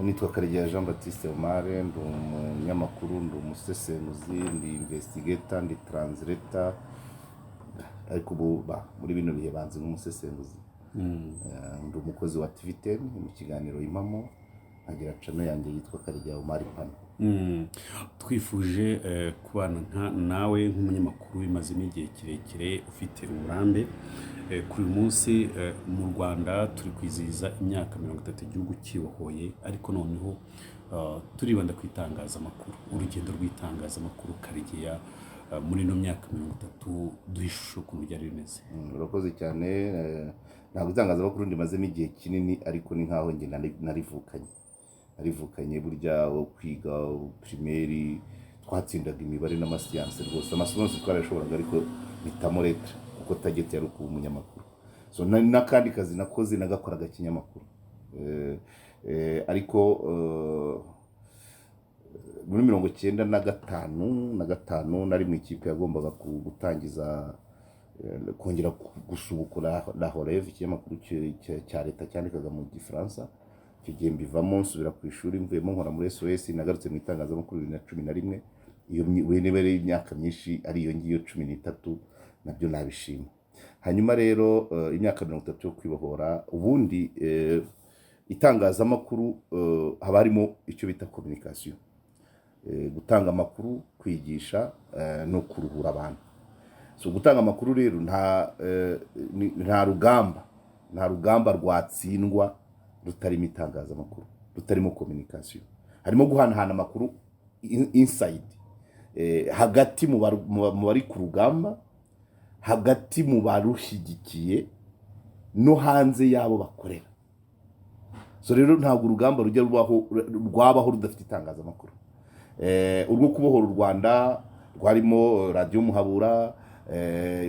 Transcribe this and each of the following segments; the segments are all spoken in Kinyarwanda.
Nitwa Karegeya Jean Baptiste Omar, ndi umunyamakuru, ndi umusesenguzi, ndi investigator, ndi translator, ariko ubu muri bino bihe banzi nk'umusesenguzi. Ndi umukozi wa TV10 mu kiganiro Impamo, nkagira channel yanjye yitwa Karegeya Omar Pano. Twifuje kubana nawe nk'umunyamakuru wimazemo igihe kirekire, ufite uburambe. Kuri uyu munsi mu Rwanda turi kwizihiza imyaka 30 igihugu kibohoye, ariko noneho turibanda ku itangazamakuru, urugendo rw'itangazamakuru. Karegeya, muri ino myaka 30, duhe ishusho ukuntu byari bimeze. Urakoze cyane. Ntabwo itangazamakuru ndimazemo igihe kinini, ariko ni nkaho njye narivukanye. Narivukanye burya wo kwiga primaire twatsindaga imibare n'amasiyanse rwose, amasomo yose twarayashoboraga, ariko mpitamo lettres kuko target yari ukuba umunyamakuru. So n'akandi kazi nakoze nagakoraga kinyamakuru. Ariko muri 95 na 5 nari mu ikipe yagombaga gutangiza kongera gusubukura La Relève, ikinyamakuru cya leta cyandikaga mu Gifaransa. Icyo gihe mbivamo, nsubira ku ishuri, mvuyemo nkora muri SOS, nagarutse mu itangazamakuru 2011. Iyo we niba ari imyaka myinshi, ari iyo ngiyo 13, nabyo nabishima. Hanyuma rero imyaka 30 yo kwibohora, ubundi itangazamakuru haba harimo icyo bita communication, gutanga amakuru, kwigisha no kuruhura abantu. So gutanga amakuru rero nta rugamba rwatsindwa rutarimo itangazamakuru, rutarimo communication. Harimo guhanahana amakuru inside, hagati mu bari ku rugamba, hagati mu barushyigikiye no hanze y'abo bakorera. So rero ntabwo urugamba rujya rubaho, rwabaho rudafite itangazamakuru. Urwo kubohora u Rwanda rwarimo Radiyo Muhabura,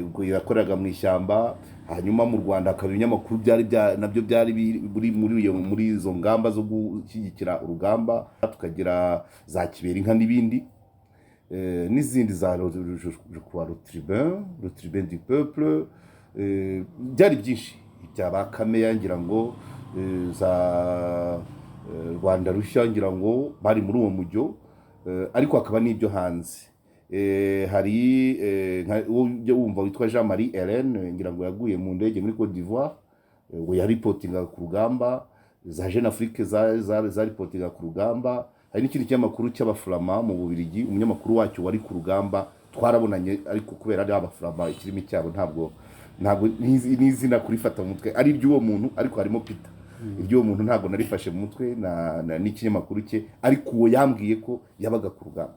ubwo yakoreraga mu ishyamba. Hanyuma mu Rwanda hakaba ibinyamakuru byari nabyo byari biri muri izo ngamba zo gushyigikira urugamba, tukagira za Kiberinka n'ibindi, n'izindi za je crois Le Tribun du Peuple, byari byinshi bya ba Kameya, ngira ngo za Rwanda Rushya, ngira ngo bari muri uwo mujyo, ariko hakaba n'ibyo hanze. Hari uwo ujya wumva witwa Jean Marie Hélène, ngira ngo yaguye mu ndege muri Cote d'Ivoire, ngo yaripotingaga ku rugamba. Za Jeune Afrique zaripotingaga ku rugamba. Hari n'ikindi kinyamakuru cy'Abafurama mu Bubiligi, umunyamakuru wacyo wari ku rugamba twarabonanye, ariko kubera ari Abafurama ikirimi cyabo ntabwo n'izina kurifata mu mutwe ari iry'uwo muntu, ariko harimo Peter. Iry'uwo muntu ntabwo narifashe mu mutwe n'ikinyamakuru cye, ariko uwo yambwiye ko yabaga ku rugamba.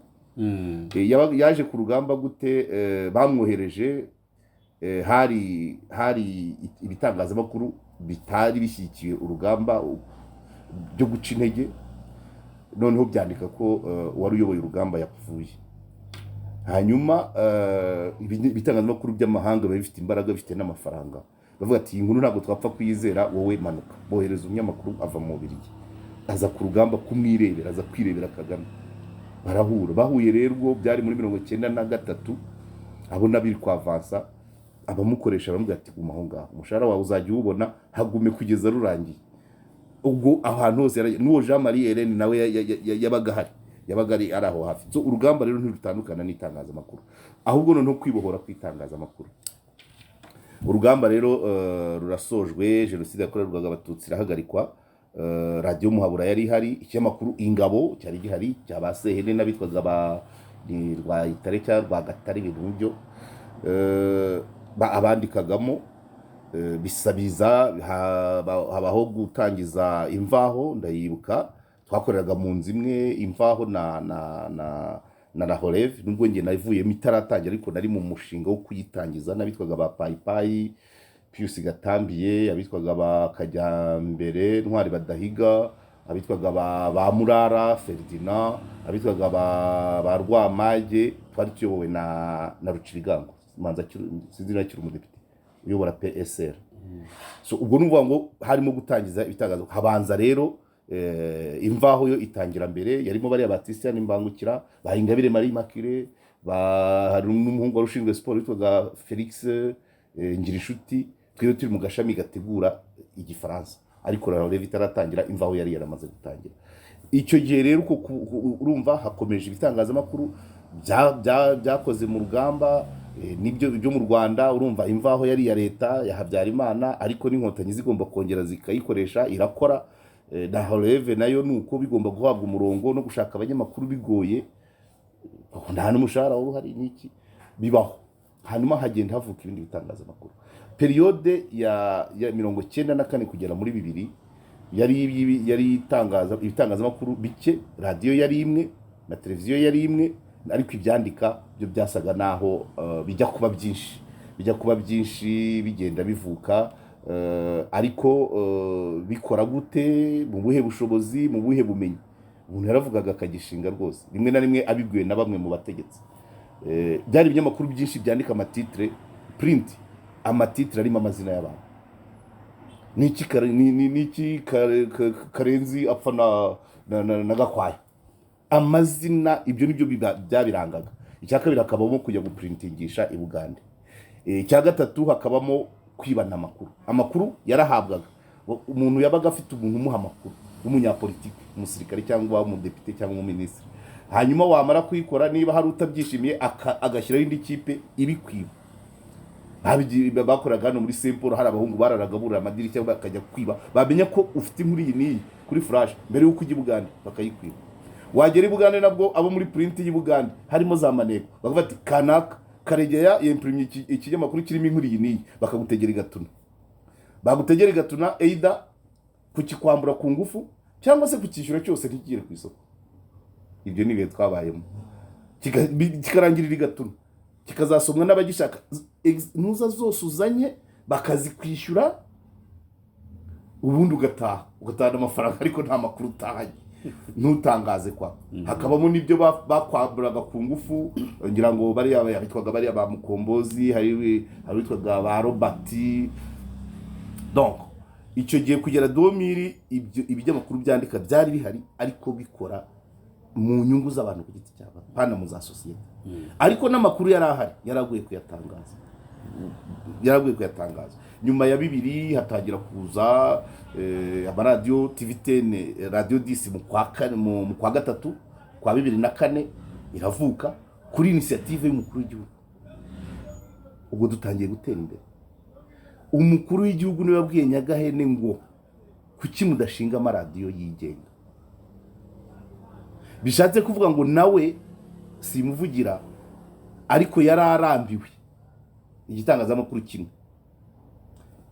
Yaje ku rugamba gute? Bamwohereje, hari ibitangazamakuru bitari bishyigikiye urugamba byo guca intege, noneho byandika ko uwari uyoboye urugamba yapfuye. Hanyuma ibitangazamakuru by'amahanga biba bifite imbaraga, bifite n'amafaranga, bavuga ati: "Iyi nkuru ntabwo twapfa kuyizera, wowe manuka." Bohereza umunyamakuru ava mu Bubiligi, aza ku rugamba kumwirebera, aza kwirebera Kagame, barahura. Bahuye rero ubwo byari muri 93, abona biri kwavansa, abamukoresha baramubwira ati: "Guma aho ngaho, umushahara wawe uzajya uwubona, hagume kugeza rurangiye." Ubwo ahantu hose n'uwo Jean Marie Hélène nawe yabaga ahari, yabaga ari aho hafi. So urugamba rero ntirutandukana n'itangazamakuru, ahubwo noneho kwibohora kw'itangazamakuru. Urugamba rero rurasojwe, jenoside yakorerwaga Abatutsi irahagarikwa. Radiyo Muhabura yari ihari, ikinyamakuru Ingabo cyari gihari cya ba Sehene n'abitwaga ba ni Rwayitare cyangwa Rwagatare, ibintu nk'ibyo. Abandikagamo bisabiza habaho gutangiza Imvaho. Ndayibuka, twakoreraga mu nzu imwe, Imvaho na La Relève, nubwo njye navuyemo itaratangira, ariko nari mu mushinga wo kuyitangiza n'abitwaga ba Payipayi Pius Gatambiye, abitwaga ba Kajyambere Ntwari Badahiga, abitwaga ba Murara Ferdinand, abitwaga ba Rwamage. Twari tuyobowe na Rucirigango Manza, sinzi niba akiri umudepite uyobora PSR. So ubwo ni ukuvuga ngo harimo gutangiza ibitangazo. Habanza rero Imvaho yo itangira mbere, yarimo bariya ba Christian Mbangukira, ba Ingabire Marie Immaculée, ba hari n'umuhungu wari ushinzwe siporo witwaga Felix Ngirinshuti. Twebwe turi mu gashami gategura Igifaransa. Ariko Relève itaratangira, Imvaho yari yaramaze gutangira. Icyo gihe rero uko urumva hakomeje ibitangazamakuru byakoze mu rugamba, nibyo byo mu Rwanda. Urumva Imvaho yari iya leta ya Habyarimana, ariko n'Inkotanyi zigomba kongera zikayikoresha, irakora. Na Relève nayo ni uko, bigomba guhabwa umurongo no gushaka abanyamakuru bigoye kuko nta n'umushahara wari uhari n'iki bibaho. Hanyuma hagenda havuka ibindi bitangazamakuru. Période ya 94 kugera muri 2000 yari ibitangazamakuru bike. Radiyo yari imwe na televiziyo yari imwe, ariko ibyandika byo byasaga naho bijya kuba byinshi, bijya kuba byinshi, bigenda bivuka. Ariko bikora gute, mu buhe bushobozi, mu buhe bumenyi? Umuntu yaravugaga akagishinga rwose, rimwe na rimwe abibwiwe na bamwe mu bategetsi. Byari ibinyamakuru byinshi byandika ama titre print, ama titre arimo amazina y'abantu. Niki niki Karenzi apfa na Gakwaya, amazina. Ibyo nibyo byabirangaga. Icya kabiri, hakabamo kujya gupurintingisha i Bugande. Icya gatatu, hakabamo kwibana amakuru. Amakuru yarahabwaga umuntu yabaga afite umuntu umuha amakuru w'umunyapolitiki, umusirikare cyangwa umudepite cyangwa umuminisitiri. Hanyuma wamara kuyikora, niba hari utabyishimiye, agashyiraho indi kipe ibikwiba. Bakoraga hano muri Saint Paul, hari abahungu bararaga burira amadirishya bakajya kwiba. Bamenya ko ufite inkuru iyi n'iyi kuri flash, mbere y'uko ujya i Bugande bakayikwiba. Wagera i Bugande nabwo, abo muri print y'i Bugande harimo za maneko, bakavuga ati: "Kanaka Karegeya yempurimye ikinyamakuru kirimo inkuru iyi n'iyi." Bakagutegera i Gatuna, bagutegera i Gatuna, either kukikwambura ku ngufu cyangwa se kukishyura cyose ntikigere ku isoko. Ibyo ni ibihe twabayemo. Kikarangirira i Gatuna, kikazasomwa n'abagishaka. Ntuza zose uzanye bakazikwishyura, ubundi ugataha, ugatahana amafaranga ariko nta makuru utahanye, ntutangaze kwa. Hakabamo n'ibyo bakwamburaga ku ngufu. Ngira ngo bariya bitwaga bariya ba Mukombozi, hari witwaga ba Robert. Donc icyo gihe kugera 2000, ibyo ibinyamakuru byandika byari bihari, ariko bikora mu nyungu z'abantu ku giti cyabo, pana mu za sosiyete. Ariko n'amakuru yari ahari, yaraguye kuyatangaza, yaraguye kuyatangaza. Nyuma ya 2000 hatangira kuza amaradiyo, TV 10, Radiyo 10, mu kwa kane, mu kwa gatatu kwa 2004 iravuka kuri initiative y'umukuru w'igihugu. Ubwo dutangiye gutera imbere. Umukuru w'igihugu niwe wabwiye Nyagahene ngo: "Kuki mudashinga amaradiyo yigenga?" Bishatse kuvuga ngo nawe simuvugira, ariko yari arambiwe igitangazamakuru kimwe.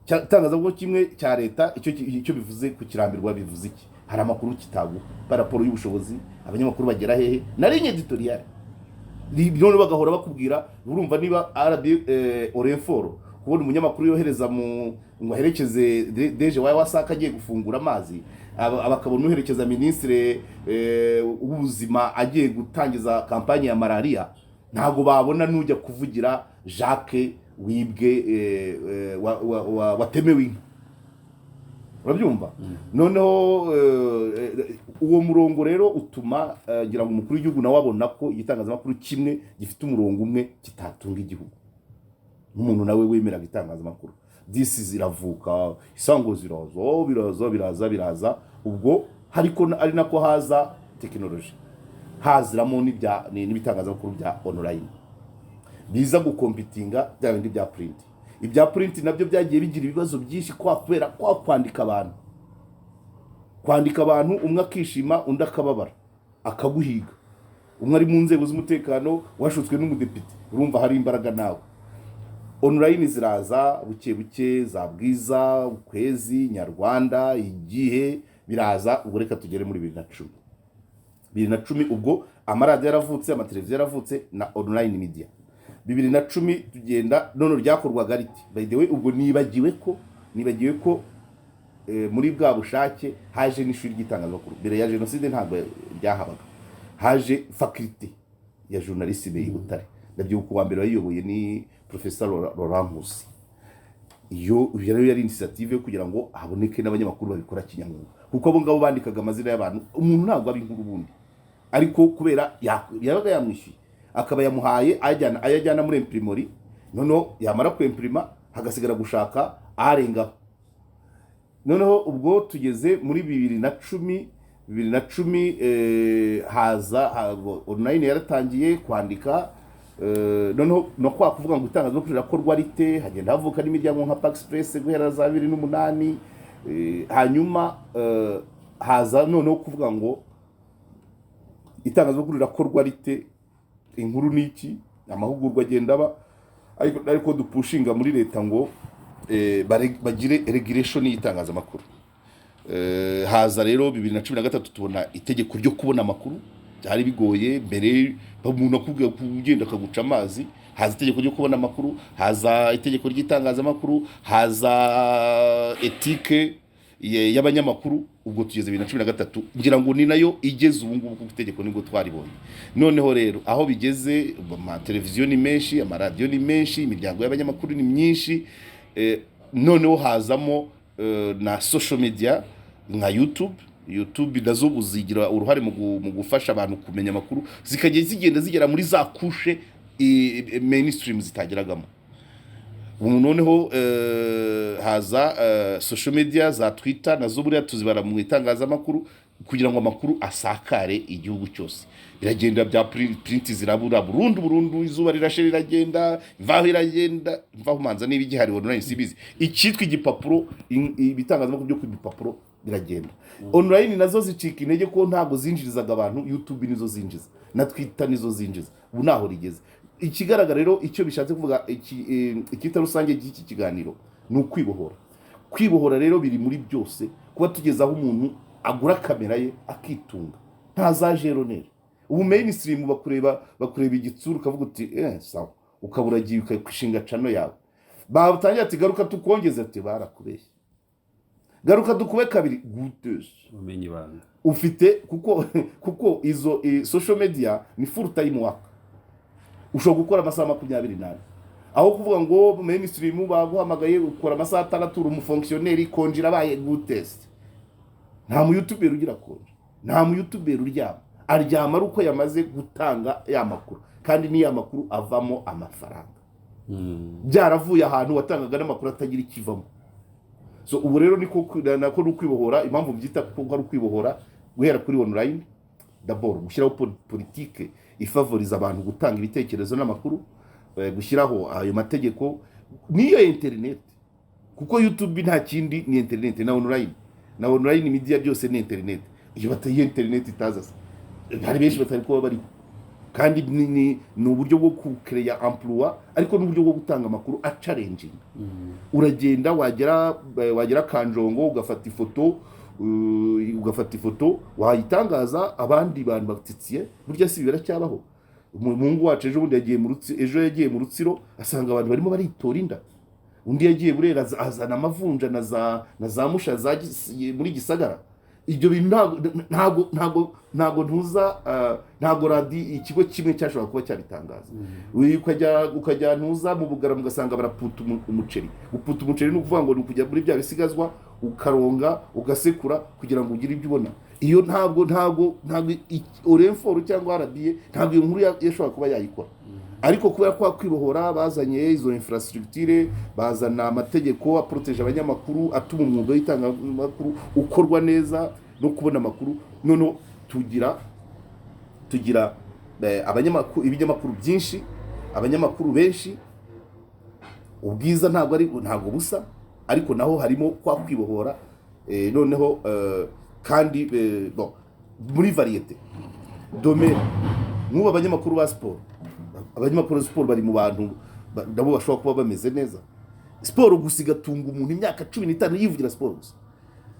Igitangazamakuru kimwe cya leta, icyo bivuze kukirambirwa bivuze iki? Hari amakuru kitaguha, raporo y'ubushobozi, abanyamakuru bagera hehe na ligne éditoriale. None bagahora bakubwira, urumva niba RB Orinfor kubona umunyamakuru yohereza mu ngo aherekeze DG wa WASAC agiye gufungura amazi, bakabona uherekeza minisitiri w'ubuzima agiye gutangiza kampanye ya malariya, ntabwo babona n'ujya kuvugira Jacques wibwe, watemewe inka. Urabyumva? Noneho uwo murongo rero utuma ngira ngo umukuru w'igihugu nawe abona ko igitangazamakuru kimwe gifite umurongo umwe kitatunga igihugu, nk'umuntu nawe wemeraga itangazamakuru. Disi ziravuka, Isango ziraza, oh, biraza, biraza, biraza. Ubwo hariko ari nako haza tekinoloji, haziramo n'ibitangazamakuru bya online biza gukompitinga bya bindi bya print. Ibya print nabyo byagiye bigira ibibazo byinshi kwa kubera kwa kwandika abantu, kwandika abantu, umwe akishima undi akababara, akaguhiga. Umwe ari mu nzego z'umutekano, washutswe n'umudepite, urumva hari imbaraga nawe. Online ziraza buke buke, za Bwiza, Ukwezi, Nyarwanda, Igihe, biraza. Ubwo reka tugere muri 2010. 2010 ubwo amaradiyo yaravutse, amateleviziyo yaravutse na online media. 2010 tugenda none ryakorwaga riti. By the way, ubwo nibagiwe ko muri bwa bushake haje n'ishuri ry'itangazamakuru. Mbere ya jenoside ntabwo ryahabaga. Haje faculté ya journalisme i Butare. Ndabyibuka, uwa mbere wayiyoboye ni professeur Laurent Nkusi. Iyo rero yari initiative yo kugira ngo haboneke n'abanyamakuru babikora kinyamwuga, kuko abo ngabo bandikaga amazina y'abantu. Umuntu ntabwo aba inkuru ubundi, ariko kubera yabaga yamwishyuye, akaba yamuhaye ayajyana, ayajyana muri imprimerie, noneho yamara kwempirima hagasigara gushaka arengaho. Noneho ubwo tugeze muri 2010, 2010 haza online yaratangiye kwandika. Noneho no kwa kuvuga ngo itangazamakuru rirakorwa rite, hagenda havuka n'imiryango nka Pax Press guhera za 2008. Hanyuma haza noneho kuvuga ngo itangazamakuru rirakorwa rite, inkuru ni iki, amahugurwa agenda aba, ariko dupushinga muri leta ngo bagire regulation y'itangazamakuru. Haza rero 2013 tubona itegeko ryo kubona amakuru. Byari bigoye mbere, umuntu akubwira kugenda akaguca amazi. Haza itegeko ryo kubona amakuru, haza itegeko ry'itangazamakuru, haza éthique y'abanyamakuru. Ubwo tugeze 2013, ngira ngo ni nayo igeze ubu ngubu, kuko itegeko nibwo twaribonye. Noneho rero aho bigeze, amateleviziyo ni menshi, amaradiyo ni menshi, imiryango y'abanyamakuru ni myinshi. Noneho hazamo na social media nka YouTube. YouTube nazo ubu zigira uruhare mu gufasha abantu kumenya amakuru, zikajya zigenda zigera muri za couches mainstream zitageragamo. Ubu noneho haza social media za Twitter, nazo buriya tuzibara mu itangazamakuru, kugira ngo amakuru asakare igihugu cyose. Biragenda bya print zirabura burundu burundu. Izuba Rirashe riragenda, Imvaho iragenda, Imvaho umanza niba igihari, online sibizi. Icyitwa igipapuro, ibitangazamakuru byo ku gipapuro biragenda, online nazo zicika intege ko ntabwo zinjirizaga abantu. YouTube nizo zinjiza na Twitter nizo zinjiza. Ubu naho rigeze. Ikigaragara rero, icyo bishatse kuvuga, icyita rusange cy'iki kiganiro ni ukwibohora. Kwibohora rero biri muri byose, kuba tugeze aho umuntu agura kamera ye akitunga, nta za jeroneri. Ubu mainstream bakureba igitsura, ukavuga uti sawa, ukaba uragiye ukashinga channel yawe. Batangira ati: "Garuka tukongeze." Ati: "Barakubeshye, garuka dukube kabiri." Gute se? Umenye ibanga. Ufite kuko izo social media ni full time work, ushobora gukora amasaha 24, aho kuvuga ngo mainstream baguhamagaye ukora amasaha 6, uri umufonctionnaire, congé irabaye. Gute se? Nta muyoutuber ugira congé, nta muyoutuber uryama. Aryama ari uko yamaze gutanga ya makuru, kandi n'iya makuru avamo amafaranga. Byaravuye ahantu watangaga n'amakuru atagira ikivamo. So ubu rero niko nako ni ukwibohora. Impamvu byita ko ari ukwibohora, guhera kuri online d'abord, gushyiraho politike ifavoriza abantu gutanga ibitekerezo n'amakuru, gushyiraho ayo mategeko n'iyo internet, kuko YouTube nta kindi ni internet na online media, byose ni internet. Iyo bataye internet itaza se, hari benshi batari kuba bariho. Kandi ni uburyo bwo kukereya emploi, ariko n'uburyo bwo gutanga amakuru achallenginga. Uragenda wagera Kanjongo ugafata ifoto, wayitangaza, abandi bantu batitsiye. Burya si biracyabaho? Umuhungu wacu ejo bundi yagiye mu ejo yagiye mu Rutsiro, asanga abantu barimo baritora inda. Undi yagiye Burera, azana amavunja na za musha za muri Gisagara. Ibyo bintu ntabwo ntuza, ntabwo radi ikigo kimwe cyashobora kuba cyabitangaza. Ukajya ntuza mu Bugarama, ugasanga baraputa umuceri. Guputa umuceri ni ukuvuga ngo ni ukujya muri bya bisigazwa, ukaronga, ugasekura kugira ngo ugire ibyo ubona. Iyo ntabwo Orinfor cyangwa RBA, ntabwo iyo nkuru yashobora kuba yayikora. Ariko kubera ko kwibohora, bazanye izo infrastructure, bazana amategeko aproteje abanyamakuru, atuma umwuga w'itangazamakuru ukorwa neza no kubona amakuru. Noneho tugira abanyamakuru, ibinyamakuru byinshi, abanyamakuru benshi. Ubwiza ntabwo ari ntabwo busa, ariko naho harimo kwa kwibohora. Noneho kandi bon, muri variété domaine, nk'ubu abanyamakuru ba siporo bari mu bantu nabo bashobora kuba bameze neza. Siporo gusa igatunga umuntu imyaka 15 yivugira siporo gusa.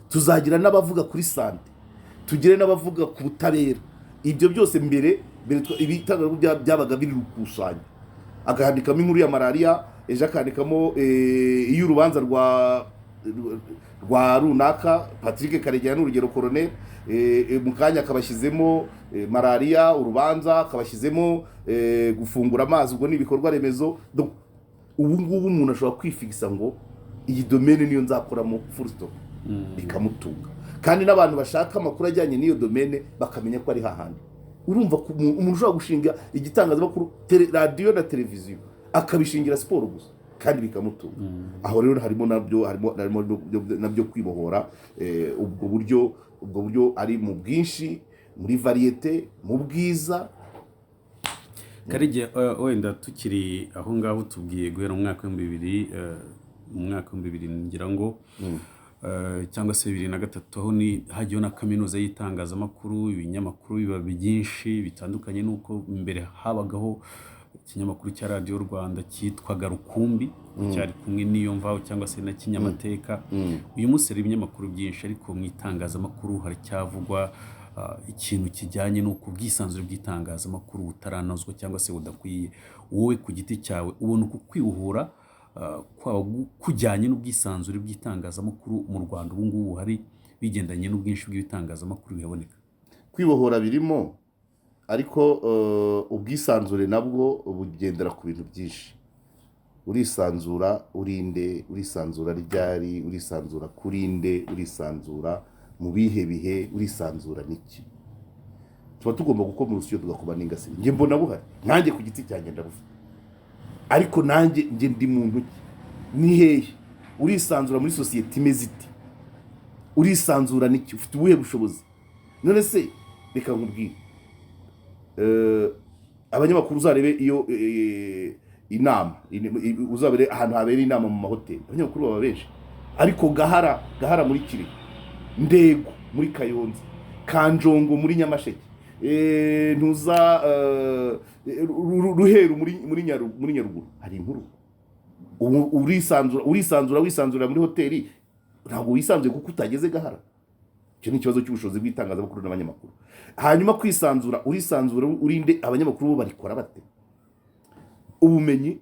Tuzagira n'abavuga kuri santé, tugire n'abavuga ku butabera. Ibyo byose mbere ibitangazamakuru byabaga biri rukusanya, akandikamo inkuru ya malariya, ejo akandikamo iy'urubanza rwa runaka, Patrick Karegeya ni urugero, colonel, mu kanya akabashyizemo malariya, urubanza, akabashyizemo gufungura amazi, ubwo ni ibikorwa remezo. Donc, ubu ngubu umuntu ashobora kwifigisa ngo iyi domaine niyo nzakoramo, full stop, bikamutunga. Kandi n'abantu bashaka amakuru ajyanye n'iyo domaine bakamenya ko ari hahandi. Urumva ko umuntu ushobora gushinga igitangazamakuru, radiyo na televiziyo, akabishingira siporo gusa. Kandi bikamutunga. Aho rero harimo nabyo, harimo nabyo kwibohora, ubwo buryo ari mu bwinshi, muri variété, mu bwiza. Karige, wenda tukiri aho ngaho, tubwiye guhera mu mwaka w'ibihumbi bibiri, mu mwaka w'ibihumbi bibiri ngira ngo, cyangwa se 2003, aho ni hagiyeho na kaminuza y'itangazamakuru, ibinyamakuru biba byinshi bitandukanye n'uko mbere habagaho ikinyamakuru cya Radiyo Rwanda cyitwaga Rukumbi, cyari kumwe n'iyo mvaho cyangwa se na Kinyamateka. Uyu munsi hari ibinyamakuru byinshi, ariko mu itangazamakuru haracyavugwa ikintu kijyanye n'uko ubwisanzure bw'itangazamakuru butaranozwa cyangwa se budakwiye. Wowe ku giti cyawe ubona uku kwibohora kwaba kujyanye n'ubwisanzure bw'itangazamakuru mu Rwanda ubu ngubu hari, bigendanye n'ubwinshi bw'ibitangazamakuru bihaboneka? Kwibohora birimo, ariko ubwisanzure nabwo bugendera ku bintu byinshi. Urisanzura urinde? Urisanzura ryari? Urisanzura kurinde? Urisanzura mu bihe bihe? Urisanzura n'iki? Tuba tugomba gukoma urusyo tugakoma n'ingasire. Njye mbona buhari, nanjye ku giti cyanjye ndabufite, ariko nanjye njye ndi muntu ki? Ni hehe urisanzura? Muri sosiyete imeze iti? Urisanzura n'iki? Ufite ubuhe bushobozi? None se reka nkubwire, abanyamakuru uzarebe iyo inama uzabere ahantu habera inama mu mahoteli, abanyamakuru baba benshi. Ariko Gahara, Gahara muri Kirehe, Ndego muri Kayonza, Kanjongo muri Nyamasheke, ntuza Ruheru muri Nyaruguru, hari inkuru. Ubu urisanzura wisanzura muri hoteli, ntabwo wisanzuye kuko utageze Gahara. Icyo ni ikibazo cy'ubushobozi bw'itangazamakuru n'abanyamakuru. Hanyuma kwisanzura, urisanzura urinde? Abanyamakuru bo barikora bate? Ubumenyi,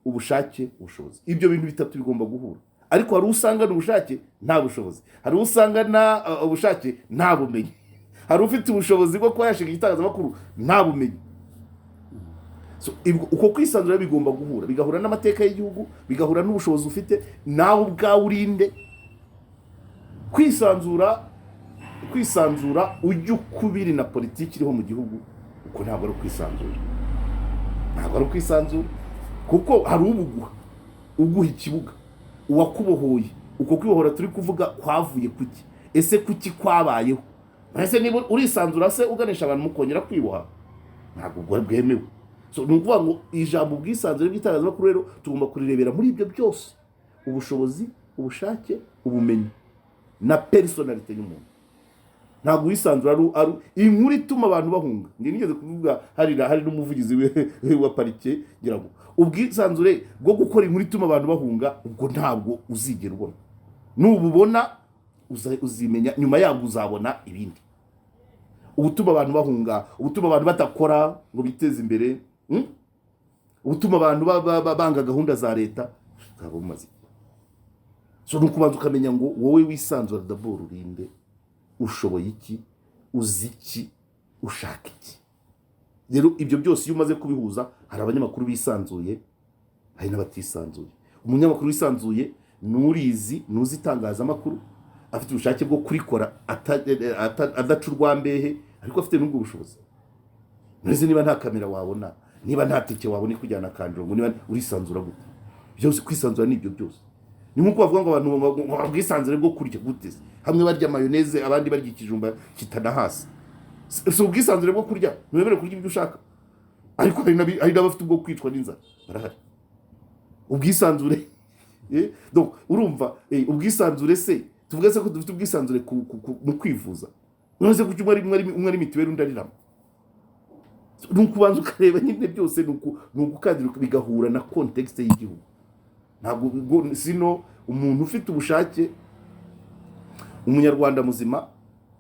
ubushake, ubushobozi, ibyo bintu bitatu bigomba guhura. Ariko hari usangana ubushake nta bushobozi, hari usangana ubushake nta bumenyi, hari ufite ubushobozi bwo kuba yashinga igitangazamakuru nta bumenyi. So, uko kwisanzura bigomba guhura, bigahura n'amateka y'igihugu, bigahura n'ubushobozi ufite nawe ubwawe urinde. Kwisanzura ujya ukubiri na politiki iriho mu gihugu, uko ntabwo ari ukwisanzura, ntabwo ari ukwisanzura, kuko hari ubuguha, uguha ikibuga, uwakubohoye. Uko kwibohora turi kuvuga kwavuye kuki? Ese kuki kwabayeho? Ese niba urisanzura se uganisha abantu mukongera kwiboha? Ntabwo ubwo bwemewe. So, ni ukuvuga ngo ijambo ubwisanzure bw'itangazamakuru rero tugomba kurirebera muri ibyo byose: ubushobozi, ubushake, ubumenyi na personnalité y'umuntu. Ntabwo wisanzura ari inkuru ituma abantu bahunga. Njye nigeze kuvuga, hari n'umuvugizi wa parike, ngira ngo ubwisanzure bwo gukora inkuru ituma abantu bahunga, ubwo ntabwo uzigera ubona. Nububona uzimenya, nyuma yabwo uzabona ibindi. Ubutuma abantu bahunga, ubutuma abantu badakora ngo biteze imbere, Ubutuma abantu banga gahunda za leta, bwaba bumaze iki? So ni ukubanza ukamenya ngo wowe wisanzura d'abord urinde? Ushoboye iki? Uzi iki? Ushaka iki? Rero ibyo byose iyo umaze kubihuza, hari abanyamakuru bisanzuye, hari n'abatisanzuye. Umunyamakuru wisanzuye n'urizi, nuzi itangazamakuru, afite ubushake bwo kurikora adaca urwambehe, ariko afite n'ubwo bushobozi. None niba nta kamera wabona, niba nta tike wabona ikujyana Kanjongo, niba urisanzura gute? Byose kwisanzura ni ibyo byose. Ni nk'uko bavuga ngo abantu ngo ubwisanzure bwo kurya gute se? Hamwe barya mayonnaise, abandi barya ikijumba kitanahasi. Si ubwisanzure bwo kurya? Ntiwemerewe kurya ibyo ushaka, ariko hari n'abafite ubwo kwicwa n'inzara barahari. Ubwisanzure, donc urumva, ubwisanzure se, tuvuge se ko dufite ubwisanzure mu kwivuza? None se kuki umwe ari mituweli, undi arirama? Ni ukubanza ukareba nyine byose, ni ugukandira bigahura na contexte y'igihugu. Ntabwo sino umuntu ufite ubushake, umunyarwanda muzima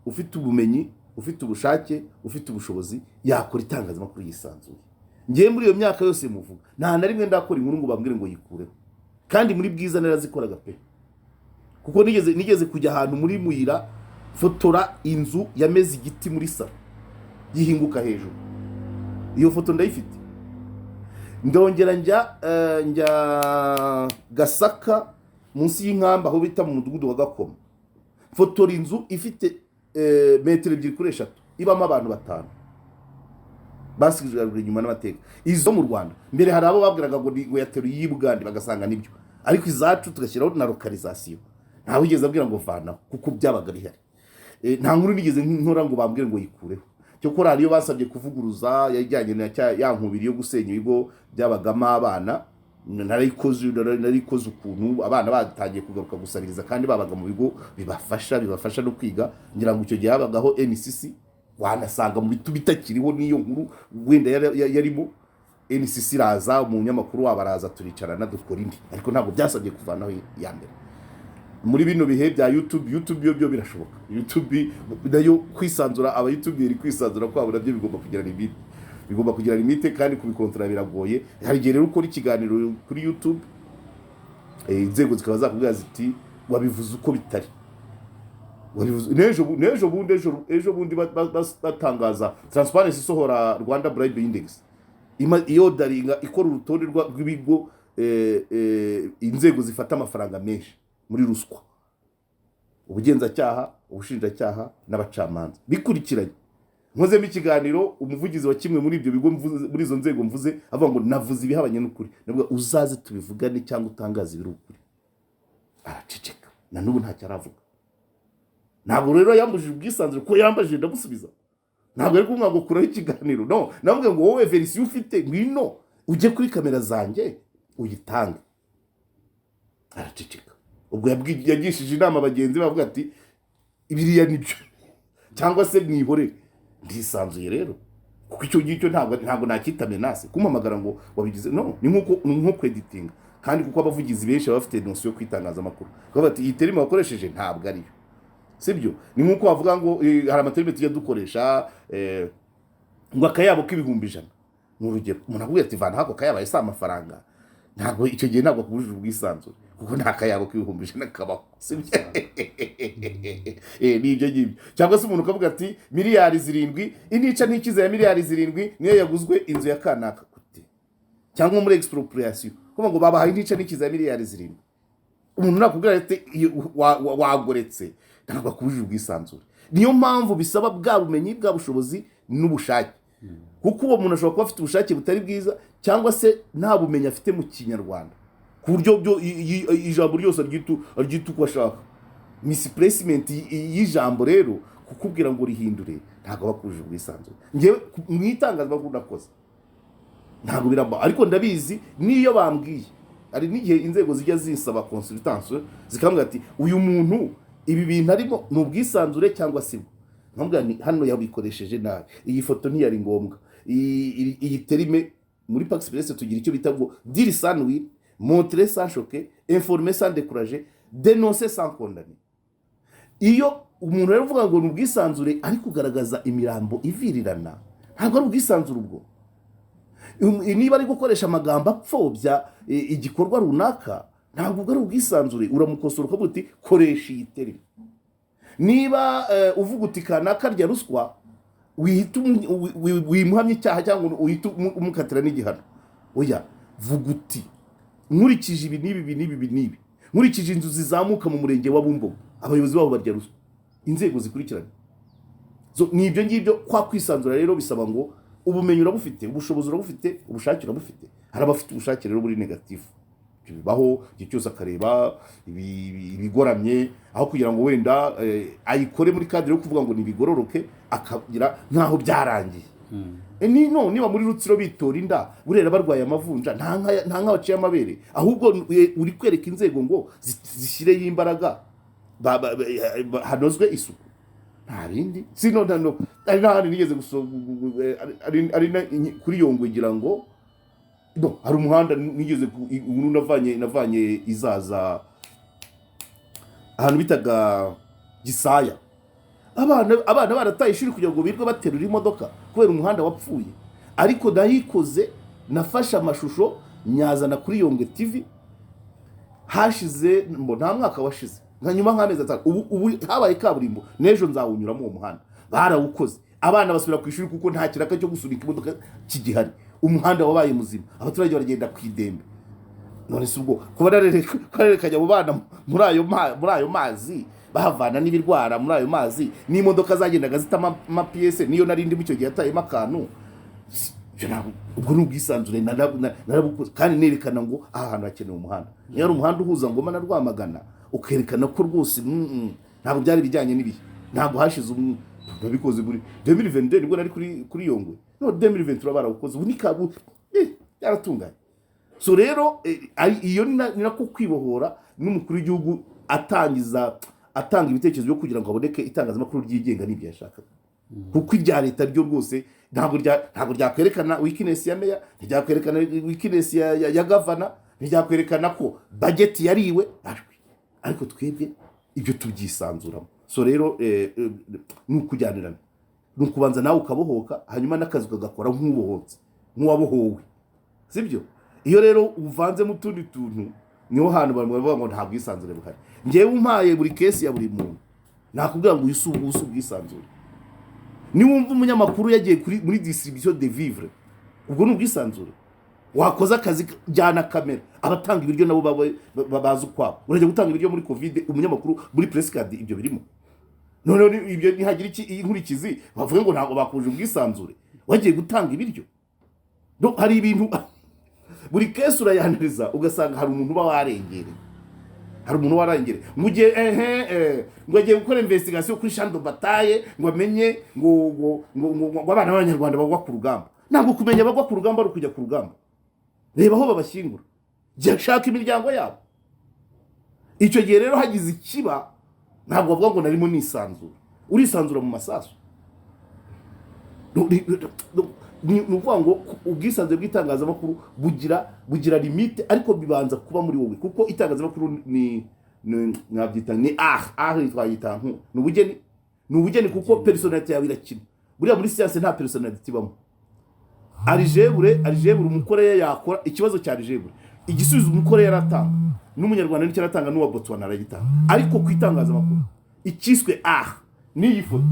ufite ubumenyi, ufite ubushake, ufite ubushobozi, yakora itangazamakuru yisanzuye. Ngewe muri iyo myaka yose muvuga, nta na rimwe ndakora inkuru ngo bambwire ngo yikureho. Kandi muri Bwiza narazikoraga pe, kuko nigeze kujya ahantu muri Muyira, fotora inzu yameze igiti muri salon gihinguka hejuru. Iyo foto ndayifite. Ndongera njya Gasaka, munsi y'inkamba, aho bita mu mudugudu wa Gakoma, fotora inzu ifite metero 2 kuri 3, ibamo abantu batanu. Basigajwe inyuma n'amateka. Izo mu Rwanda mbere hari abo babwiraga ngo ngo yateruye iy'i Bugande, bagasanga nibyo, ariko izacu tugashyiraho na localisation, ntawe wigeze abwira ngo vanaho, kuko byabaga bihari. Nta nkuru nigeze nkora ngo bambwire ngo yikureho. Cyokora hariyo basabye kuvuguruza yajyanye na ya nkubiri yo gusenya ibigo byabagamo abana. Narayikoze ukuntu abana batangiye kugaruka gusabiriza kandi babaga mu bigo bibafasha no kwiga. Ngira ngo icyo gihe habagaho NCC, wanasanga mu bitu bitakiriho n'iyo nkuru wenda yarimo. NCC iraza, umunyamakuru wabo araza, turicarana, dukora indi, ariko ntabwo byasabye kuvanaho iya mbere. Muri bino bihe bya YouTube, YouTube yo byo birashoboka. YouTube nayo kwisanzura, aba YouTuber kwisanzura kwabo nabyo bigomba kugira limite, bigomba kugira limite, kandi kubikontorora biragoye. Hari igihe rero ukora ikiganiro kuri YouTube, inzego zikaba zakubwira ziti: "Wabivuze uko bitari, wabivuze." N'ejo bundi batangaza Transparency isohora Rwanda Bribe Index, iyo daringa ikora urutonde rw'ibigo, inzego zifata amafaranga menshi muri ruswa, ubugenzacyaha, ubushinjacyaha n'abacamanza bikurikiranye. Nkozemo ikiganiro, umuvugizi wa kimwe muri ibyo bigo muri izo nzego mvuze avuga ngo navuze ibihabanye n'ukuri. Ndavuga: "Uzaze tubivugane cyangwa utangaze ibiri ukuri." Araceceka, na n'ubu ntacyo aravuga. Ntabwo rero yambujije ubwisanzure, kuko yambajije ndamusubiza. Ntabwo ari kumwe ngo kuraho ikiganiro, no navuga ngo: "Wowe version ufite, ngwino ujye kuri kamera zanjye uyitange." Araceceka. Ubwo yagishije inama bagenzi be, bavuga ati: "Biriya nibyo cyangwa se mwihorere." Ndisanzuye rero, kuko icyo ngicyo ntabwo nacyita menace kumpamagara ngo wabigize. No ni nkuko ni nko kweditinga, kandi kuko abavugizi benshi baba bafite notion yo kwitangazamakuru, bakavuga bati: "Iyi terme wakoresheje ntabwo ariyo." Sibyo? Ni nkuko wavuga ngo hari amaterme tujya dukoresha, ngo akayabo k'100,000, ni urugero. Umuntu akubwira ati: "Vana ako kayabo, ayo si amafaranga." Ntabwo icyo gihe ntabwo akubujije ubwisanzure, kuko nta kayabo k'100,000 kabaho, sibyo? Ni ibyo ngibyo. Cyangwa se umuntu ukavuga ati: "7 miliyari, intica ntikize ya miliyari 7 niyo yaguzwe inzu ya kanaka." Gute? Cyangwa muri expropriation kuvuga ngo babahaye intica ntikize ya miliyari 7. Umuntu nakubwira ati: "Wagoretse," ntabwo akubujije ubwisanzure. Niyo mpamvu bisaba bwa bumenyi, bwa bushobozi n'ubushake, kuko uwo muntu ashobora kuba afite ubushake butari bwiza, cyangwa se nta bumenyi afite mu Kinyarwanda, ku buryo byo ijambo ryose aryita uko ashaka. Misplacement y'ijambo rero, kukubwira ngo rihindure, ntabwo aba akubujije ubwisanzure. Ngewe mu itangazamakuru nakoze ntabwo biramba, ariko ndabizi n'iyo bambwiye. Hari n'igihe inzego zijya zisaba consultation, zikambwira ati: "Uyu muntu ibi bintu arimo ni ubwisanzure cyangwa si bwo?" Nkambwira ni: "Hano yabikoresheje nabi, iyi foto ntiyari ngombwa, iyi terme." Muri Pax Press tugira icyo bita ngo dire sans nuire, montrer sans choquer, informer sans décourager, dénoncer sans condamner. Iyo umuntu rero uvuga ngo ni ubwisanzure ari kugaragaza imirambo ivirirana, ntabwo ari ubwisanzure ubwo. Niba ari gukoresha amagambo apfobya igikorwa runaka, ntabwo ubwo ari ubwisanzure. Uramukosora ukavuga uti: "Koresha iyi terme." Niba uvuga uti kanaka arya ruswa, wihita wimuhamya icyaha cyangwa uhita umukatira n'igihano. Oya, vuga uti: "Nkurikije ibi n'ibi, ibi n'ibi, ibi n'ibi, nkurikije inzu zizamuka mu murenge wa Bumbogo, abayobozi babo barya ruswa." Inzego zikurikiranye. So, ni ibyo ngibyo. Kwa kwisanzura rero bisaba ngo ubumenyi urabufite, ubushobozi urabufite, ubushake urabufite. Hari abafite ubushake rero buri négatif. Ibyo bibaho. Igihe cyose akareba ibigoramye, aho kugira ngo wenda ayikore muri cadre yo kuvuga ngo nibigororoke, akagira nk'aho byarangiye. Ni no niba muri Rutsiro bitora inda, burera barwaye amavunja, nta nka baciye amabere, ahubwo uri kwereka inzego ngo zishyireyo imbaraga, hanozwe isuku, nta bindi. Sino no ari n'ahandi nigeze ari kuri Yongwe, ngira ngo no hari umuhanda nigeze ubu navanye izaza ahantu bitaga Gisaya, abana barataye ishuri kugira ngo birirwe baterura imodoka kubera umuhanda wapfuye. Ariko nayikoze, nafashe amashusho nyazana kuri Yongwe TV. Hashize mbo nta mwaka washize, nka nyuma nk'amezi 5, ubu habaye kaburimbo. N'ejo nzawunyuramo uwo muhanda, barawukoze, abana basubira ku ishuri kuko nta kiraka cyo gusunika imodoka kigihari. Umuhanda wabaye muzima, abaturage baragenda ku idembe. None se ubwo kuba narerekanye abo bana muri ayo mazi, bahavana n'ibirwara muri ayo mazi, n'imodoka zagendaga zita amapièces, niyo nari ndimo icyo gihe yatayemo akantu. Ibyo ubwo ni ubwisanzure narabukoze kandi nerekana ngo aha hantu hakenewe umuhanda. Niyo ari umuhanda uhuza Ngoma na Rwamagana, ukerekana ko rwose ntabwo byari bijyanye n'ibihe, ntabwo hashize nabikoze muri 2022, nibwo nari kuri Yongwe, no 2023 barawukoze, ubu ni kabu byaratunganye. So rero iyo ni nako kwibohora. N'umukuru w'igihugu atangiza, atanga ibitekerezo byo kugira ngo haboneke itangazamakuru ryigenga, n'ibyo yashakaga, kuko irya leta ryo rwose ntabwo ryakwerekana weakness ya meya, ntiryakwerekana weakness ya gavana, ntiryakwerekana ko budget yariwe ashwi. Ariko twebwe ibyo tubyisanzuramo. So rero ni ukujyanirana, ni ukubanza nawe ukabohoka, hanyuma n'akazi ukagakora nk'ubohotse, nk'uwabohowe, sibyo? Iyo rero uvanzemo utundi tuntu, niho hantu bavuga ngo nta bwisanzure buhari. Ngewe umpaye buri case ya buri muntu, nakubwira ngo uyu si ubwisanzure. Niwumva umunyamakuru yagiye muri distribution de vivre, ubwo ni ubwisanzure? Wakoze akazi, jyana kamera, abatanga ibiryo nabo babe bazi ukwabo. Urajya gutanga ibiryo muri COVID, umunyamakuru muri press card, ibyo birimo. Noneho ibyo nihagira iki inkurikizi, bavuge ngo ntabwo bakuje ubwisanzure, wagiye gutanga ibiryo. No, hari ibintu buri case urayanariza, ugasanga hari umuntu uba warengereye, hari umuntu warengereye mu gihe ehe ngo agiye gukora investigation kuri champ de bataille, ngo amenye ngo abana b'Abanyarwanda bagwa ku rugamba. Ntabwo kumenya bagwa ku rugamba ari ukujya ku rugamba. Reba aho babashyingura, jya shaka imiryango yabo. Icyo gihe rero hagize ikiba, ntabwo bavuga ngo narimo nisanzura. Urisanzura mu masasu? Ni ukuvuga ngo ubwisanzure bw'itangazamakuru bugira limite, ariko bibanza kuba muri wowe, kuko itangazamakuru ni mwabyita ni art, twayita ni ubugeni, ni ubugeni, kuko personnalité yawe irakina. Buriya muri siyanse nta personnalité ibamo. Algèbre umukoreya yakora ikibazo cya algèbre, igisubizo umukoreya aratanga, n'Umunyarwanda nicyo aratanga, n'uwa Botswana aragitanga. Ariko ku itangazamakuru, icyiswe art n'iyi foto,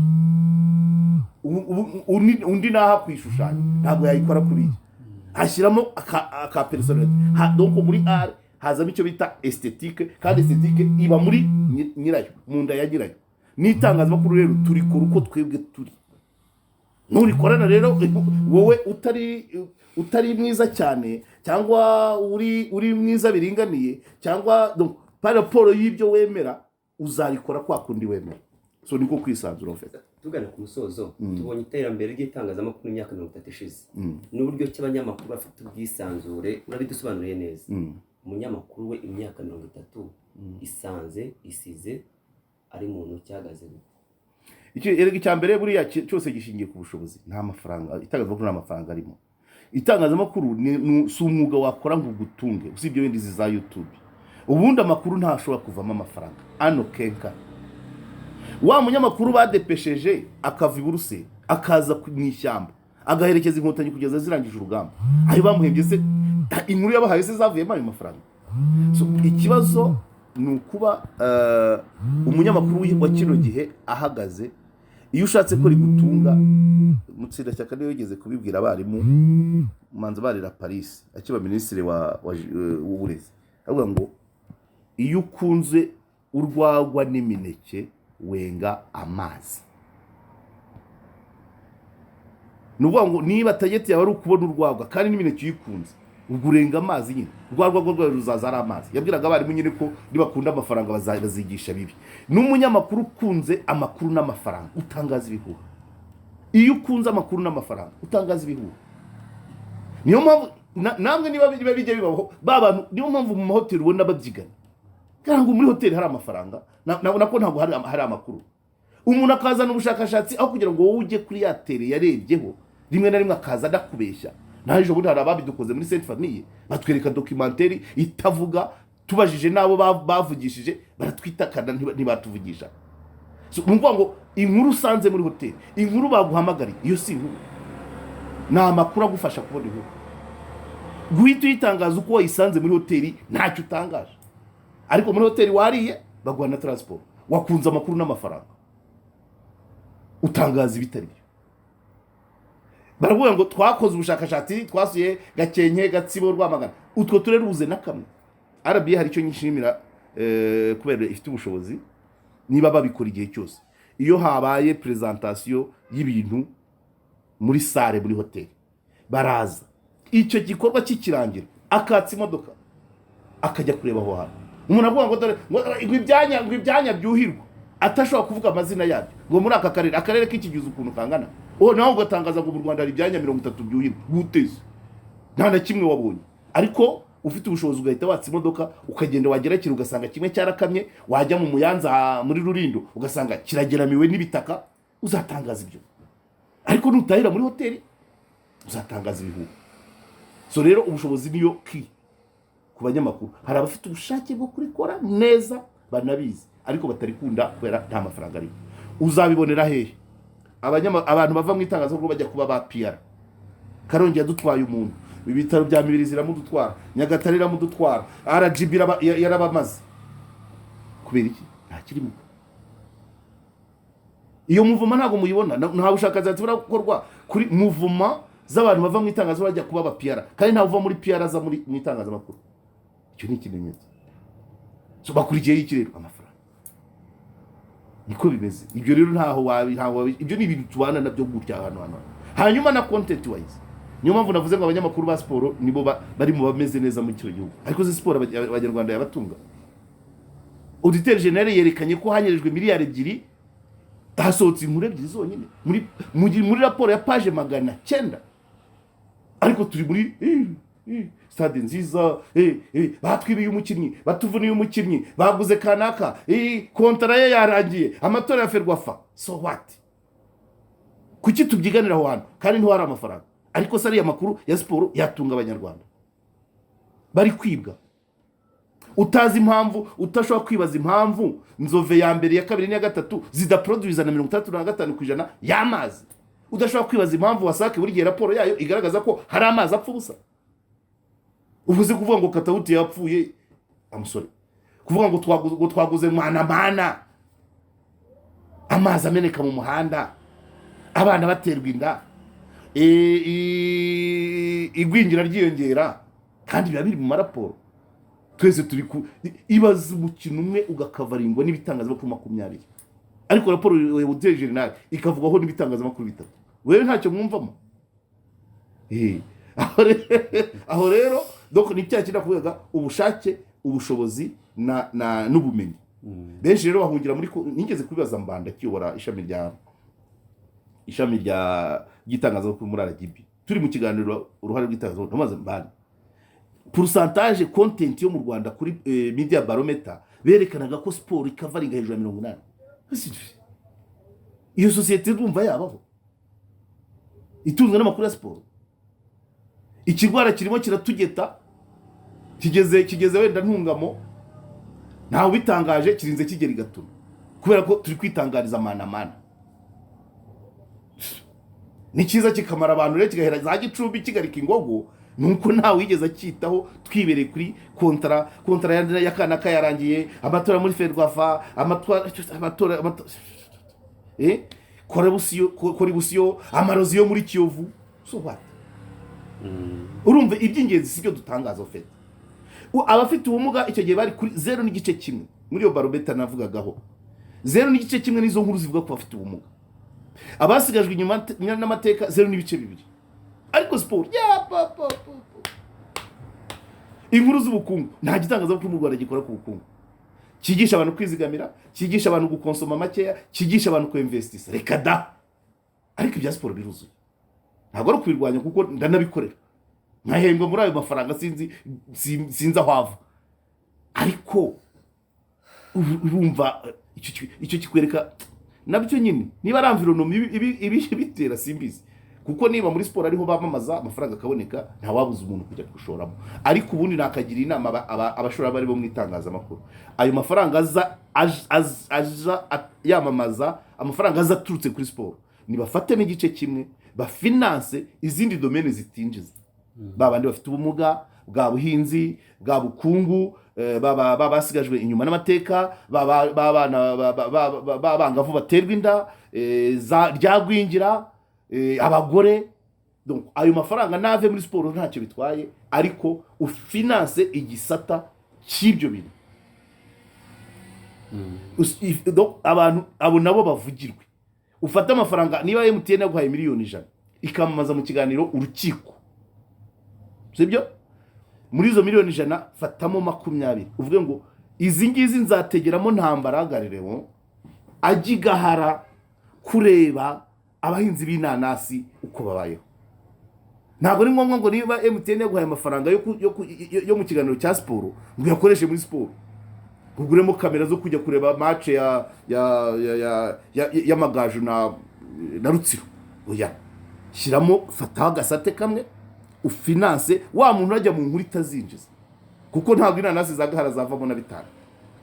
undi naha kuyishushanya ntabwo yayikora kuriya, hashyiramo aka personnalité. Donc muri art hazamo icyo bita esthétique, kandi esthétique iba muri nyirayo, mu nda ya nyirayo. N'itangazamakuru rero turikora uko twebwe turi. Nurikorana rero wowe utari mwiza cyane, cyangwa uri mwiza biringaniye, cyangwa donc, par rapport y'ibyo wemera, uzarikora kwa kundi wemera. So niko kwisanzura ufite. Tugana ku musozo, tubonye iterambere ry'itangazamakuru mu myaka 30 ishize n'uburyo ki abanyamakuru bafite ubwisanzure, urabidusobanuriye neza. Umunyamakuru we imyaka 30 isanze isize ari muntu cyahagaze gute? Erega icya mbere buriya cyose gishingiye ku bushobozi. Nta mafaranga, itangazamakuru nta mafaranga arimo. Itangazamakuru si umwuga wakora ngo ugutunge, usibye wenda izi za YouTube. Ubundi amakuru ntashobora kuvamo amafaranga ano kenka. Wa munyamakuru badepesheje akava i Buruseli, akaza mu ishyamba, agaherekeza Inkotanyi kugeza zirangije urugamba, ayo bamuhembye se, inkuru yabahaye se, zavuyemo ayo mafaranga? So, ikibazo ni ukuba umunyamakuru wa kino gihe ahagaze. Iyo ushatse ko rigutunga, Mutsindashyaka niwe wigeze kubibwira abarimu manza barira Paris, akiba minisitiri w'uburezi, avuga ngo iyo ukunze urwagwa n'imineke wenga amazi. Ni ukuvuga ngo niba target yawe ari ukubona urwagwa kandi n'imineke uyikunze, ubwo urenga amazi nyine, rwa rwagwa rwawe ruzaza ari amazi. Yabwiraga abarimu nyine ko nibakunda amafaranga bazigisha bibi. N'umunyamakuru ukunze amakuru n'amafaranga utangaza ibihuha. Iyo ukunze amakuru n'amafaranga utangaza ibihuha. Niyo mpamvu namwe niba bijya bibaho ba bantu, niyo mpamvu mu mahoteli ubona babyigana, kandi ngo muri hoteli hari amafaranga, nako ntabwo hari amakuru. Umuntu akazana ubushakashatsi aho kugira ngo wowe ujye kuri ya terrain yarebyeho, rimwe na rimwe akaza anakubeshya. Naho ejo bundi hari ababidukoze muri Sainte Famille, batwereka documentaire itavuga, tubajije n'abo bavugishije baratwitakana, ntibatuvugisha. So, ni ukuvuga ngo inkuru usanze muri hoteli, inkuru baguhamagariye, iyo si inkuru, ni amakuru agufasha kubona inkuru. Guhita uyitangaza uko wayisanze muri hoteli, ntacyo utangaje. Ariko muri hoteli wariye, baguha na transport, wakunze amakuru n'amafaranga, utangaza ibitari byo. Baravuga ngo twakoze ubushakashatsi, twasuye Gakenke, Gatsibo, Rwamagana, utwo turere ubuze na kamwe. RBA hari icyo nyishimira, kubera ifite ubushobozi, niba babikora igihe cyose, iyo habaye présentation y'ibintu muri salle muri hoteli. Baraza, icyo gikorwa kikirangira akatsa imodoka akajya kureba aho hantu. Umuntu avuga ngo dore ngo ibyanya byuhirwa, atashobora kuvuga amazina yabyo, ngo muri aka karere, akarere k'ikigize ukuntu kangana, uwo nawe ugatangaza ngo mu Rwanda hari ibyanya 30 byuhirwa. Guteze nta na kimwe wabonye, ariko ufite ubushobozi ugahita watsa imodoka ukagenda, wagera kire ugasanga kimwe cyarakamye, wajya mu Muyanza muri Rurindo ugasanga kirageramiwe n'ibitaka. Uzatangaza ibyo, ariko nutahira muri hoteli uzatangaza ibihuha. So rero ubushobozi niyo key ku banyamakuru. Hari abafite ubushake bwo kurikora neza banabizi, ariko batarikunda kubera nta mafaranga arimo. Uzabibonera hehe? Abantu bava mu itangazamakuru bajya kuba ba PR. Karongi yadutwaye umuntu, ibitaro bya Mibirizi iramudutwara, Nyagatare iramudutwara, RGB yarabamaze. Kubera iki? Nta kirimo. Iyo mouvement ntabwo muyibona. Nta bushakashatsi burakorwa kuri mouvement z'abantu bava mu itangazamakuru bajya kuba aba PR, kandi ntawe uva muri PR aza mu itangazamakuru. Icyo ni ikimenyetso. So bakurikiyeho iki rero? Amafaranga. Niko bimeze. Ibyo rero ntaho wabi, ibyo ni ibintu tubana nabyo gutya ahantu hano. Hanyuma na content wise, niyo mpamvu navuze ngo abanyamakuru ba siporo nibo bari mu bameze neza muri kino gihugu. Ariko se siporo abanyarwanda yabatunga? Auditeur général yerekanye ko hanyerejwe miliyari 2, hasohotse inkuru ebyiri zonyine muri raporo ya page 900. Ariko turi muri stade nziza, batwibiye umukinnyi, batuvuniye umukinnyi, baguze kanaka, kontara ye yarangiye, amatora ya FERWAFA. So what? Kuki tubyiganira aho hantu kandi ntiwari amafaranga? Ariko se ariya makuru ya siporo yatunga abanyarwanda bari kwibwa? Utazi impamvu, utashobora kwibaza impamvu Nzove ya mbere, ya kabiri n'iya gatatu zidaproduiza na 65% y'amazi, udashobora kwibaza impamvu WASAC buri gihe raporo yayo igaragaza ko hari amazi apfa ubusa. Uvuze kuvuga ngo Katawuti yapfuye, amusore, kuvuga ngo twaguze mwana, amazi ameneka mu muhanda, abana baterwa inda, igwingira ryiyongera, kandi biba biri mu maraporo. Twese turi ku ibaza umukino umwe ugakavaringwa n'ibitangazamakuru 20, ariko raporo ya auditeur général ikavugwaho n'ibitangazamakuru bitatu. Wewe ntacyo mwumvamo. Aho rero donc ni cya kintu kuvuga: ubushake, ubushobozi na n'ubumenyi. Benshi rero bahungira muri nigeze kubibaza Mbanda akiyobora ishami ry'itangazamakuru muri RGB, turi mu kiganiro uruhare rw'itangazamakuru. Namaze Mbanda pourcentage content yo mu Rwanda kuri media barometer, berekanaga ko siporo ikavaringa hejuru ya 80. Iyo sosiyete urumva yabaho itunzwe n'amakuru ya siporo? Ikirwara kirimo kiratugeta, kigeze wenda Ntungamo, ntawe ubitangaje, kirinze kigera i Gatuna kubera ko turi kwitangariza manamana. Ni cyiza kikamara abantu rero, kigahera za Gicumbi kigarika Ingogo, nuko ntawe wigeze acyitaho. Twibereye kuri kontara ya kanaka yarangiye, amatora muri FERWAFA, amatora, corruption, amarozi yo muri Kiyovu. So what? Urumva iby'ingenzi si byo dutangaza. Ufite abafite ubumuga icyo gihe bari kuri 0.1 muri iyo baromètre navugagaho, 0.1 n'izo nkuru zivuga ku bafite ubumuga. Abasigajwe inyuma n'amateka 0.2. Ariko siporo ya pa, pa, pa, pa. Inkuru z'ubukungu, nta gitangazamakuru mu Rwanda gikora ku bukungu, cyigisha abantu kwizigamira, cyigisha abantu gukonsoma makeya, cyigisha abantu kuinvestisa. Reka da! Ariko ibya siporo biruzuye. Ntabwo ari ukubirwanya, kuko ndanabikorera nkahembwa muri ayo mafaranga, sinzi aho ava. Ariko urumva icyo kikwereka nabyo nyine, niba ari environnement ibitera simbizi, kuko niba muri siporo ariho bamamaza amafaranga akaboneka, ntawabuza umuntu kujya gushoramo. Ariko ubundi nakagira inama abashoramari bo mu itangazamakuru: ayo mafaranga aza yamamaza, amafaranga aza aturutse kuri siporo, nibafatemo igice kimwe bafinanse izindi domaine zitinjiza, ba bandi bafite ubumuga, bwa buhinzi, bwa bukungu, basigajwe inyuma n'amateka, b'abana b'abangavu baterwa inda, ryagwingira, abagore. Donc, ayo mafaranga nave muri siporo ntacyo bitwaye, ariko ufinanse igisata cy'ibyo bintu. Donc, abantu abo nabo bavugirwe. Ufate amafaranga, niba MTN yaguhaye miliyoni 100 ikamamaza mu kiganiro urukiko. Sibyo? Muri izo miliyoni 100 fatamo 20, uvuge ngo izi ngizi nzategeramo Ntambara Garirewo ajya i Gahara kureba abahinzi b'inanasi uko babayeho. Ntabwo ari ngombwa ngo niba MTN yaguhaye amafaranga yo mu kiganiro cya siporo ngo uyakoreshe muri siporo, uguremo kamera zo kujya kureba match ya y'Amagaju na Rutsiro. Oya, shyiramo, fataho agasate kamwe ufinance wa muntu urajya mu nkuru itazinjiza, kuko ntabwo inanasi za Gahara zavamo na bitanu.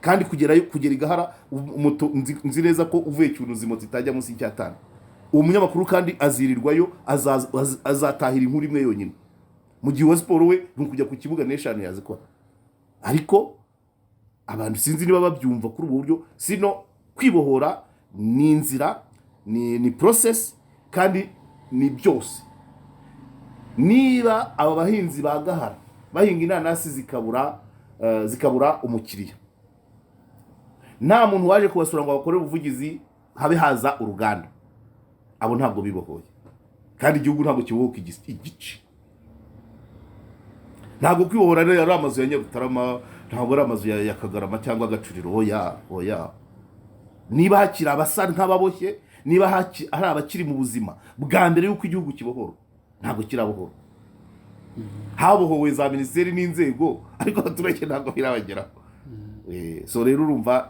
Kandi kugerayo, kugera i Gahara, moto nzi neza ko uvuye Cyunuzi moto itajya munsi y'icyatanu. Uwo munyamakuru kandi azirirwayo, azatahira inkuru imwe yonyine, mu gihe uwa siporo we ni ukujya ku kibuga n'eshanu yazikora. Ariko abantu sinzi niba babyumva kuri ubu buryo. Sino kwibohora ni inzira, ni process, kandi ni byose. Niba aba bahinzi ba Gahara bahinga inanasi zikabura umukiriya, nta muntu waje kubasura ngo bakore ubuvugizi habe haza uruganda, abo ntabwo bibohoye. Kandi igihugu ntabwo kibohoka igice. Ntabwo kwibohora rero ari amazu ya Nyarutarama, ntabwo ari amazu ya Kagarama cyangwa Agacuriro. Oya, oya. Niba hakiri abasa nk'ababoshye, niba hari abakiri mu buzima bwa mbere y'uko igihugu kibohora, ntabwo kirabohora. Habohowe za minisiteri n'inzego, ariko abaturage ntabwo birabageraho. So rero urumva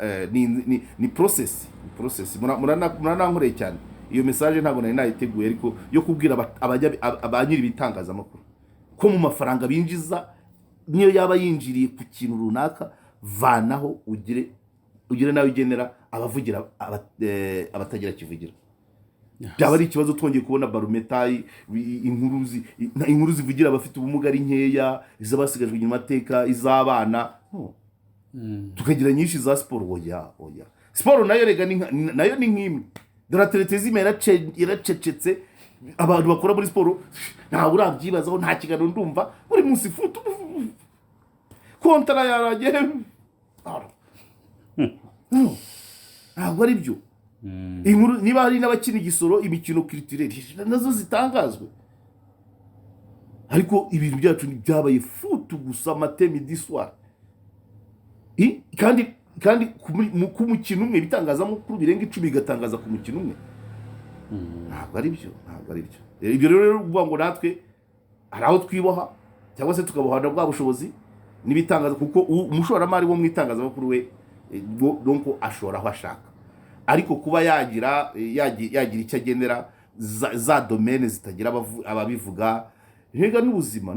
ni process, ni process. Muranankoreye cyane. Iyo message ntabwo nari nayiteguye, ariko yo kubwira ba nyiri ibitangazamakuru ko mu mafaranga binjiza, niyo yaba yinjiriye ku kintu runaka, vanaho ugire nawe ugenera abavugira abatagira kivugira. Byaba ari ikibazo twongeye kubona barometa inkuru zivugira abafite ubumuga ari nkeya, iz'abasigajwe inyuma amateka, iz'abana, no. Tukagira nyinshi za siporo. Oya, oya, siporo nayo rega nayo ni nk'imwe. Dore athlétisme yaracecetse. Abantu bakora muri siporo ntawe urabyibazaho, nta kiganiro ndumva. Buri munsi foot, kontara yarangiye. No, ntabwo ari byo. Inkuru niba hari n'abakina igisoro, imikino culturelle nazo zitangazwe. Ariko ibintu byacu byabaye foot gusa, matin, midi, soir. Kandi ku mukino umwe ibitangazamakuru birenga 10 bigatangaza ku mukino umwe. Ntabwo ari byo, ntabwo ari byo. Ibyo rero kuvuga ngo natwe hari aho twiboha cyangwa se tukabohana bwa bushobozi n'ibitangaza, kuko umushoramari wo mu itangazamakuru we donc ashora aho ashaka, ariko kuba yagira icyo agenera za domaine zitagira ababivuga. Rega n'ubuzima,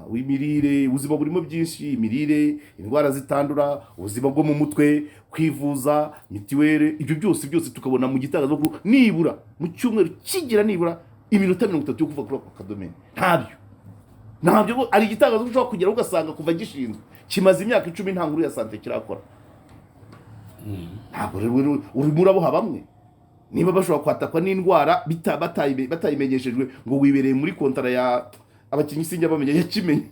imirire, ubuzima burimo byinshi: imirire, indwara zitandura, ubuzima bwo mu mutwe, kwivuza, mitiweli, ibyo byose byose tukabona mu gitangazamakuru nibura mu cyumweru kigira nibura iminota 30 yo kuva kuri ako kadomaine. Ntabyo, ntabyo. Hari igitangazamakuru ushobora kugeraho ugasanga kuva gishinzwe kimaze imyaka 10 nta nkuru ya santé kirakora. Ntabwo rero urimo uraboha bamwe niba bashobora kwatakwa n'indwara batayimenyeshejwe ngo wibereye muri kontara ya abakinnyi, sinjya bamenya yakimenye.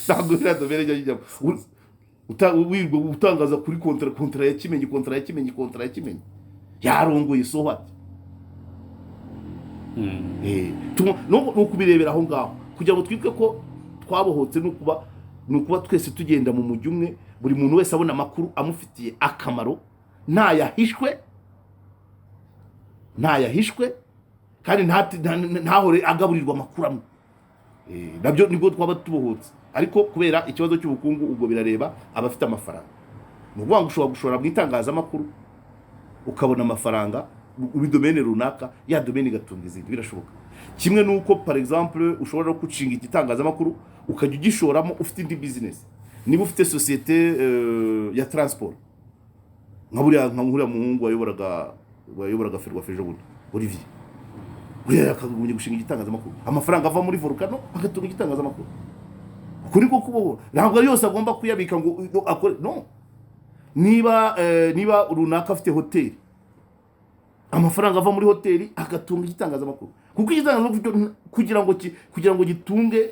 Ntabwo biriya domaine ijya ijyamo. Wirirwa utangaza kuri kontara, kontara ya Kimenyi, kontara ya Kimenyi, kontara ya Kimenyi, yarongoye, so what? Ni ukubirebera aho ngaho kugira ngo twibuke ko twabohotse. Ni ukuba twese tugenda mu mujyi umwe, buri muntu wese abona amakuru amufitiye akamaro, ntayahishwe, ntayahishwe, kandi ntahore agaburirwa amakuru amwe. Nabyo nibwo twaba tubohotse. Ariko kubera ikibazo cy'ubukungu, ubwo birareba abafite amafaranga. Ni ukuvuga ngo ushobora gushora mu itangazamakuru ukabona amafaranga muri domaine runaka, ya domaine igatunga izindi, birashoboka. Kimwe n'uko, par exemple, ushobora no gushinga igitangazamakuru ukajya ugishoramo ufite indi business. Niba ufite sosiyete ya transport, nka buriya muhungu wayoboraga Ferwafa ejo bundi, Olivier, buriya yakagombye gushinga igitangazamakuru, amafaranga ava muri Volcano agatunga igitangazamakuru. Uku niko kubohora. Ntabwo ari yose agomba kuyabika ngo akore, no. Niba runaka afite hoteli, amafaranga ava muri hoteli agatunga igitangazamakuru, kuko igitangazamakuru cyo kugira ngo gitunge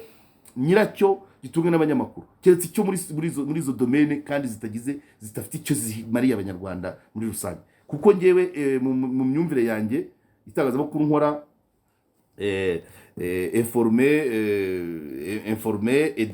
nyiracyo, gitunge n'abanyamakuru, keretse icyo muri izo domaine kandi zidafite icyo zimariye Abanyarwanda muri rusange. Kuko ngewe mu myumvire yanjye, itangazamakuru nkora Informer, informer et